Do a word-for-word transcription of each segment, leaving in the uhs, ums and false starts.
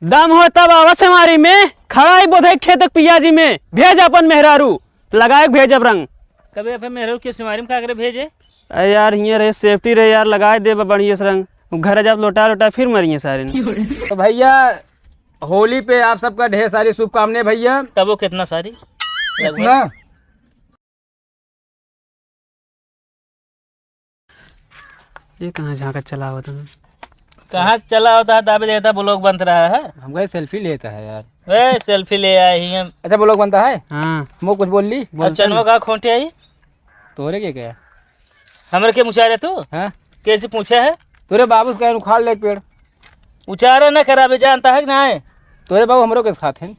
दम हो तब आवा सेमारी में, खड़ा ही बोधे खेत के पियाजी में, भेज अपन मेहरारू, लगाए के भेजब रंग। कबे अपन मेहरारू के सेमारी में का करे भेजे? अरे यार, हियाँ रहे, safety रहे यार, लगाए देबा बढ़िया से रंग। घर जब लौटा लौटा फिर मरिए सारे ने। तो भैया, होली पे आप सबका ढेर सारी शुभकामनाएं भैया। तब वो कितना सारी? कितना? ये कहाँ झाँकत चला आवत हमें? कहाँ चला होता है, दाबे देता, vlog बनत रहा है। हम कहे selfie लेता है यार। ए, selfie ले आए ही हम। अच्छा, vlog बनता है? हाँ। मुँह कुछ बोल ली? और बोलते चनवा हैं। कहाँ खोटे आई? तोरे के क्या? हमरे के मुचारे तू? हाँ? कैसे पूछे है? तोरे बाबू से कहे उखाड़ ले पेड़। उचारा न करावे, जानता है कि ना है? तोरे बाबू हमरो के साथ हैं।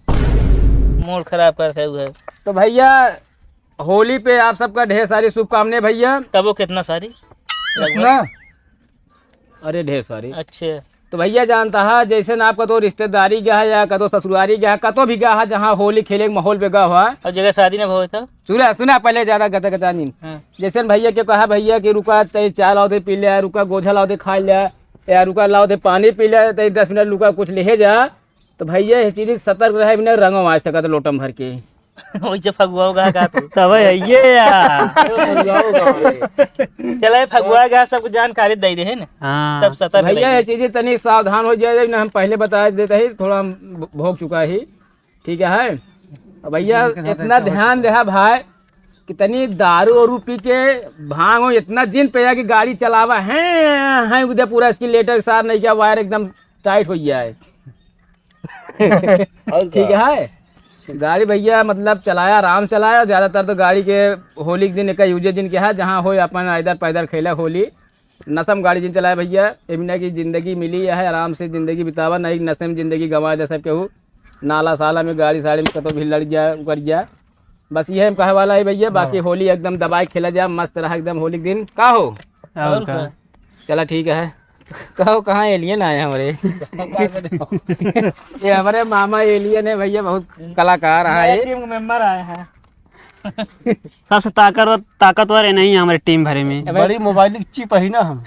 Mood खराब कर है उहे। तो भैया, होली पे आप सबका ढेर सारी शुभकामनाएं भैया। तब वो कितना सारी? कितना? अरे ढेर सारी। अच्छे। तो भैया जानता है, जैसे ना आपका तो रिश्तेदारी गया है या कतो ससुरारी गया है, कतो भी गया है, जहाँ होली खेले के माहौल पे गया हुआ है। और जगह शादी ना भवे था? सुना, सुना, पहले ज्यादा गता गता नहीं। हाँ। जैसे भैया के कहा, भैया कि रुका, तय चाय लाओ दे पी ले, रुका गोझा लाओ दे खा ले, या रुका लाओ दे पानी पी ले, तय दस मिनट रुका कुछ ले जा। तो भैया, ये चीज सतर्क रहे, बिना रंगो आ सकत लोटम भर के। वैसे फगुआ होगा का तू? सब है ये यार। फगुआ होगा। चला, ये फगुआ का सबको जानकारी दे दे, है ना? हाँ। सब सतर्क भैया, रहे। ये चीजें तनी सावधान हो जाए, ना हम पहले बता देते हैं, थोड़ा हम भोग चुका ही, ठीक है? अब भैया, इतना ध्यान दे भाई, कितनी दारू और पी के भांग हो, इतना जिन पिया कि गाड़ी चलावा है, है उधर पूरा accelerator सार नहीं किया, wire एकदम tight हो गया है। और ठीक का? है, गाड़ी भैया मतलब चलाया, आराम चलाया। और ज्यादातर तो गाड़ी के होली के दिन एक यूजे दिन के है, जहाँ हो अपन इधर पैदल खेला होली, नशा में गाड़ी जिन चलाए भैया। एमने की जिंदगी मिली है, आराम से जिंदगी बितावा, नहीं नशे में जिंदगी गंवा दे सब केहू। नाला साला में, गाड़ी साड़ी में कतो भी लड़ गया, उकर गया। बस ये हम कहे वाला है भैया, बाकी हाँ। होली एकदम दबाए खेला जा, मस्त रहा एकदम होली के दिन। का हो? और और का? का? चला ठीक है। कहो कहाँ alien आए हमारे? ये हमारे मामा alien है भैया, बहुत कलाकार आए। Team member आए हैं। सबसे ताकतवर, ताकतवर है नहीं हमारे team भरे में। बड़ी mobile की chip है ना हम।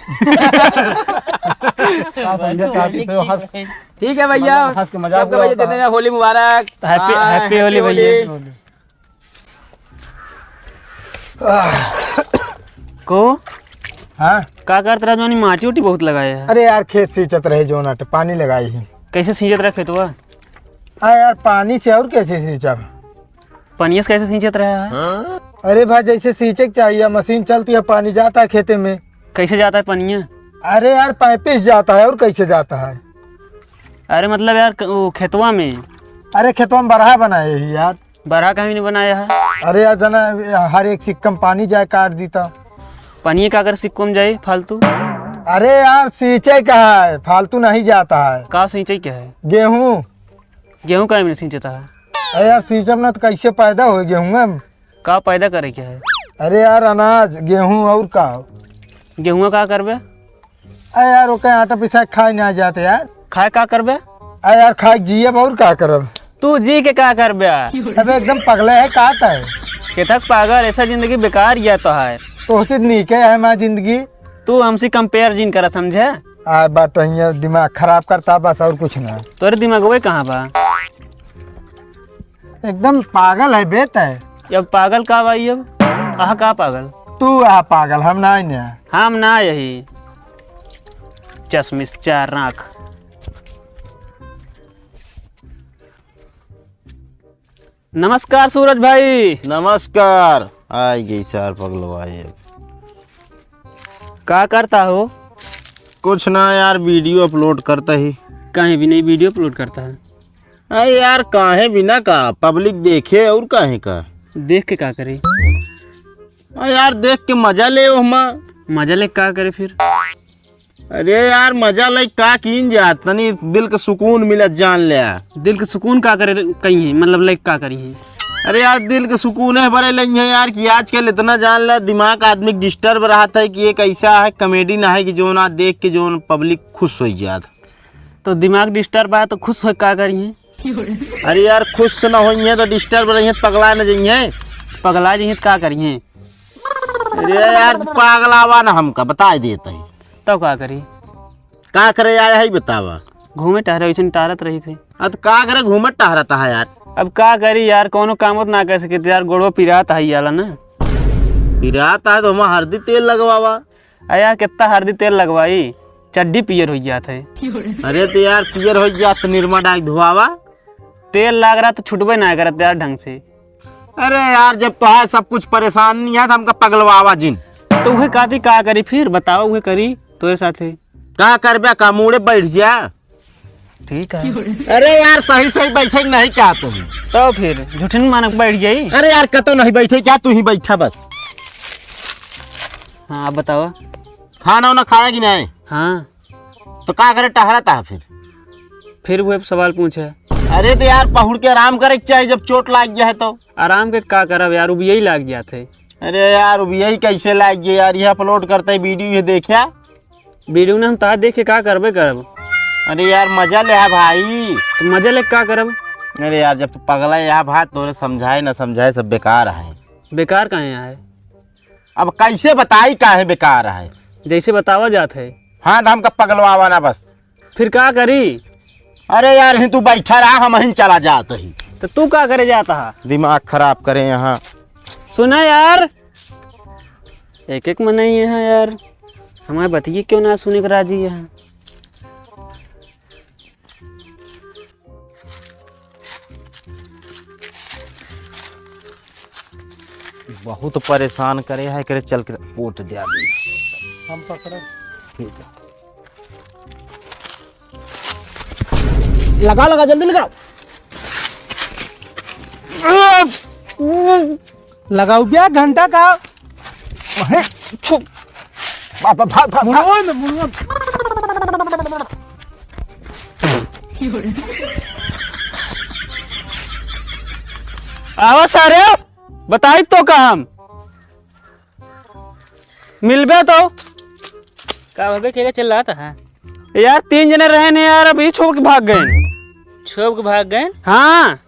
ठीक है भैया, मतलब हंस के मजाक सबके भैया उड़ाता है। जितने होली मुबारक। Happy, हाँ, happy होली भैया। को? हाँ? का करत रहा जोनी माटी उटी बहुत लगाए है? अरे यार, खेत सींचत रहे जोन आटे, पानी लगाई ही। कैसे सींचत रहा खेतवा? हाँ यार, पानी से और कैसे सींचब? पनिया से कैसे सींचत रहा है? अरे भाई, जैसे सींचे के चाहिए, मशीन चलती है, पानी जाता है खेते में। कैसे जाता है पनिया? अरे यार, पाइपे से जाता है, और कैसे जाता है? अरे मतलब यार, क-, वो खेतवा में। अरे खेतवा में बरहा बनाए ही यार। बरहा कहीं नहीं बनाया है। अरे यार, जना हर एक सिक्कम पानी जाए काट दीता। पानी का अगर सिक्कम जाए फालतू? अरे यार, सींचे का है, फालतू नहीं जाता है। का सींचे क्या है? गेहूँ। गेहूँ का में सींचता है? अरे यार, सींचब ना तो कैसे पैदा हो गेहूँ में? का पैदा करे के है? अरे यार, अनाज, गेहूँ और का? गेहुआ का करबे? अरे यार, ओके आटा पिसा के खाए ना जाते यार। खाए का करबे? अरे यार, खाए के जियब और का करब? तू जी के का करबे? अबे एकदम पगले है, का है? केथक पागल, ऐसा जिंदगी बेकार गया तो है। तो उसी नीके है माँ जिंदगी। तू हमसे compare जिन करा, समझे? आ बात हियाँ दिमाग खराब करता बस, और कुछ ना। तोरे दिमाग वे कहाँ बा? एकदम पागल है बे तै। अब पागल का भाई, अब आह का पागल? तू आह पागल, हम ना ने। हम ना यही चश्मिश चार आँख। नमस्कार सूरज भाई। नमस्कार। आई गई सार पगलवा ये। का करता हो? कुछ ना यार, video upload करता ही। कहीं भी नहीं video upload करता है। अरे यार, काहे बिना का, public देखे और काहे का? देख के का करे? अरे यार, देख के मजा ले ओहमा। मजा ले का करे फिर? अरे यार, मजा ले का कीन जा, तनी दिल के सुकून मिलत जान ले। दिल के सुकून का करे कहीं है, मतलब ले का करी है? अरे यार, दिल के सुकून है बरे लेंगे यार, कि आजकल इतना जान ले दिमाग आदमी के disturb रहत है कि ये कैसा है, comedy ना है कि जो ना देख के जो public खुश हो जात। तो दिमाग disturb है तो खुश हो का करी है? अरे यार, खुश ना होइहे तो disturb रहिहे, पगला न जइहे। पगला जइहे तो का करिहे? अरे यार, पागलावा ना हमका, बताई देत ही। तो का करी? का करे आया है, बतावा। घूमे टहरे, वैसे टहरत रही थे। अब का करे, घूमत टहरत है यार। अब का करी यार, कौनो काम तो ना कर सके यार, गोड़ो पिरात है याला ना। पिरात है तो हम हरदी तेल लगवावा। अरे यार, कितना हरदी तेल लगवाई, चड्डी पियर हो जात है। अरे तो यार, पियर हो जात तो निरमा डाल धोआवा। तेल लाग रहा तो छुटबे ना करत यार ढंग से। अरे यार, जब तो है सब कुछ परेशान नहीं है तो हमका पगलवावा जिन। तो उहे कहती का करी फिर, बताओ, उहे करी तोरे साथे। का करबे, का मूड़े बैठ जा। ठीक है। अरे यार, सही सही बैठे के नहीं क्या तू? तो फिर झूठन मानक बैठ जाई। अरे यार, कतो नहीं बैठे क्या, तू ही बैठा बस। हाँ, आप बताओ। खाना वाना खाया कि नहीं? हाँ। तो का करे, टहरा था फिर? फिर वो सवाल पूछे। अरे तो यार, पहुड़ के आराम करे के चाहिए जब चोट लाग गया है तो। आराम के का करब यार, उबियई लाग जात है। अरे यार, उबियई कैसे लाग गया यार? ये अपलोड करते वीडियो, ये देखा। वीडियो ने हम तार देख के का करबे करब? अरे यार, मजा ले आ भाई। तो मजा ले का करब? अरे यार, जब तू पगला है यार भाई, तोरे समझाए ना समझाए सब बेकार है। बेकार काहे है? अब कैसे बताई काहे बेकार है? जैसे बतावा जात है। हाँ, तो हमका पगलवावा ना बस। फिर का करी? अरे यार, ही तू बैठा रहा, हम ही चला जात ही। तो तू का करे जात हा? दिमाग खराब करे यहाँ। सुना यार, एक एक मनई है यार, हमारे बतिये क्यों ना सुने के राजी है। बहुत परेशान करे है, करे चल के वोट दे दी। हम पकड़े। ठीक है। लगा, लगा, जल्दी लगा। लगाओ क्या घंटा का? अहे, छु। भाग, भाग, भाग, भाग, भाग। मुड़वा में, मुड़वा में। आवा सारे, बताई तो काम। मिलबे तो। का भबे, के के चिल्लात है? यार, तीन जने रहे ने यार, अभी छोप के भाग गए। छोप के भाग गए? हाँ।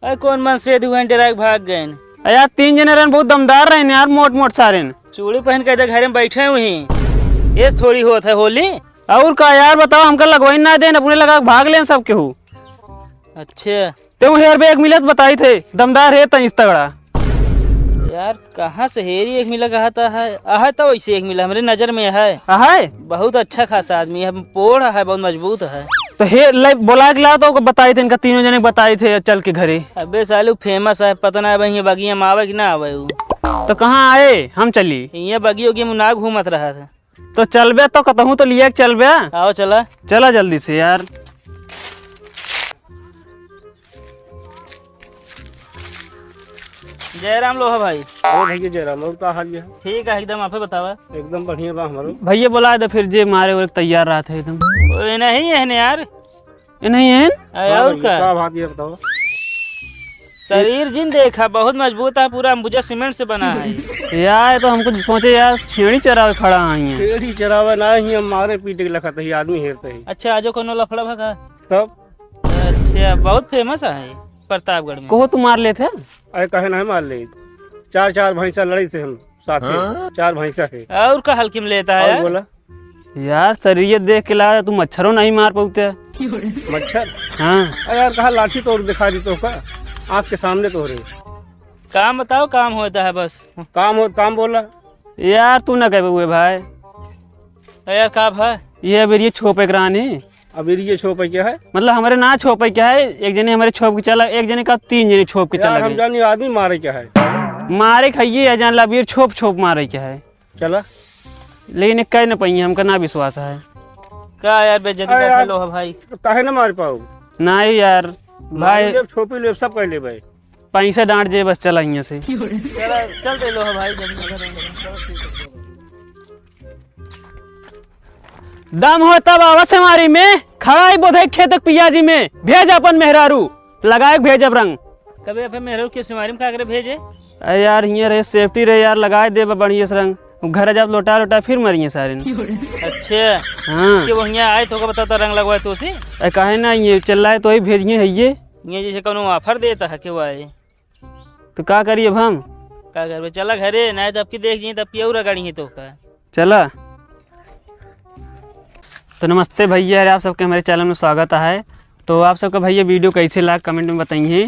अरे, कौन मन से दुआन डरा के भाग गए? अरे यार, तीन जने रहे, बहुत दमदार रहे ने यार, मोट मोट सारे ने। चूड़ी पहन के इधर घर में बैठे हुए हैं। ये थोड़ी होत है होली। और का यार, बताओ, हमका लगवाई ना देन, अपने लगा के भाग लेन सब केहू। अच्छा। ते वो हेयर बैग मिलत बताई थे, दमदार है तईस तगड़ा। यार, कहाँ से हेरी एक मिला कहा था है? अहै तो वैसे एक मिला, हमरे नजर में है। अहै? बहुत अच्छा खासा आदमी है, पोढ़ है, बहुत मजबूत है। तो हे, ले, बोला के ला तो ओको बताई थे, इनका तीनों जने बताई थे, चल के घरे। अबे सालू famous है, पता ना अब ये बगिया में आवे कि ना आवे उ। तो कहाँ आए? हम चली। ये बगियो के मुना घूमत रहा था। तो चलबे तो कतहूँ तो लिया के चलबे। आओ चला। चला जल्दी से यार। जय राम लोहा भाई। अरे भैया जय राम, और का हाल है? ठीक है एकदम, आपे बतावा। एकदम बढ़िया बा हमारो। भैया बोला दे फिर जे मारे वो तैयार रहा था एकदम। ओए नहीं है ने यार। ये नहीं है? अरे हाँ और भैया, का? का बात ये बताओ? शरीर जिन देखा, बहुत मजबूत है, पूरा अंबुजा सीमेंट से बना है। यार, ये तो हमको सोचे यार, छेड़ी चरावे खड़ा है यहाँ। छेड़ी चरावे ना ही, हम मारे पीटे के लखत ही, आदमी हेरते ही। अच्छा, आजो कोनो लफड़ा भा का? तब? अच्छा, बहुत famous है प्रतापगढ़ में। कहो तू मार लेते? अरे, कहे नहीं मार ले, चार चार भैंसा लड़ी थे हम। साथे हाँ? चार भैंसा है। और का हल्की में लेता है और यार? बोला। यार, शरीर देख के लगा तू मच्छरों नहीं मार पाते। मच्छर? हाँ। अरे यार, कहा लाठी तोड़ दिखा दी तो का? आँख के सामने तोरे। काम बताओ, काम होता है बस। काम हो, काम बोला। यार, तू ना कहबे हुए भाई। अरे यार, का भाई? ये अबीर ये छोपे के रहनी। अबीर ये छोपे क्या है? मतलब, हमरे ना छोपे क्या है, एक जने हमरे छोप के चला, एक जने का तीन जने छोप के यार, चला हम गए। जानी आदमी मारे क्या है? मारे खाइए या जान ला, अबीर छोप छोप मारे क्या है? चला। लेकिन ये कह न पाइए, हमका ना विश्वास है। का यार, बेइज्जती अरे करते यार, लो है भाई। काहे ना मार पाओ? नहीं यार, मारी भाई। लेब, छोपी लेब, सब कर लेबे। पैसा डांट जे बस, चला यहाँ से। चला, चल दे लो है भाई, जब नजर में। दम हो तब आवा से मारी में, खड़ा ही बोधे खेत के पियाजी में, भेज अपन मेहरारू, लगाए के भेजब रंग। कबे अपन मेहरारू के से मारी में का करे भेजे? अरे यार, हियाँ रहे, safety रहे यार, लगाए देब बढ़िया से रंग। घर जाब लोटा लोटा फिर मरिए सारे ने। अच्छा। हाँ। कि वो हियाँ आए तो का बताता रंग लगवाए तो से? अरे काहे ना, ये चिल्लाए तो ही भेजिए है ये। ये जैसे कोनो offer देता है कि वो आए। तो का करी अब हम? का करबे? चला घरे, नहीं तो अब की देख जी, तब की और रगड़ी है तो का। चला। तो नमस्ते भइया, आप सबके हमरे channel में स्वागत है। तो आप सबका भइया video कैसे लाग comment में बताइए।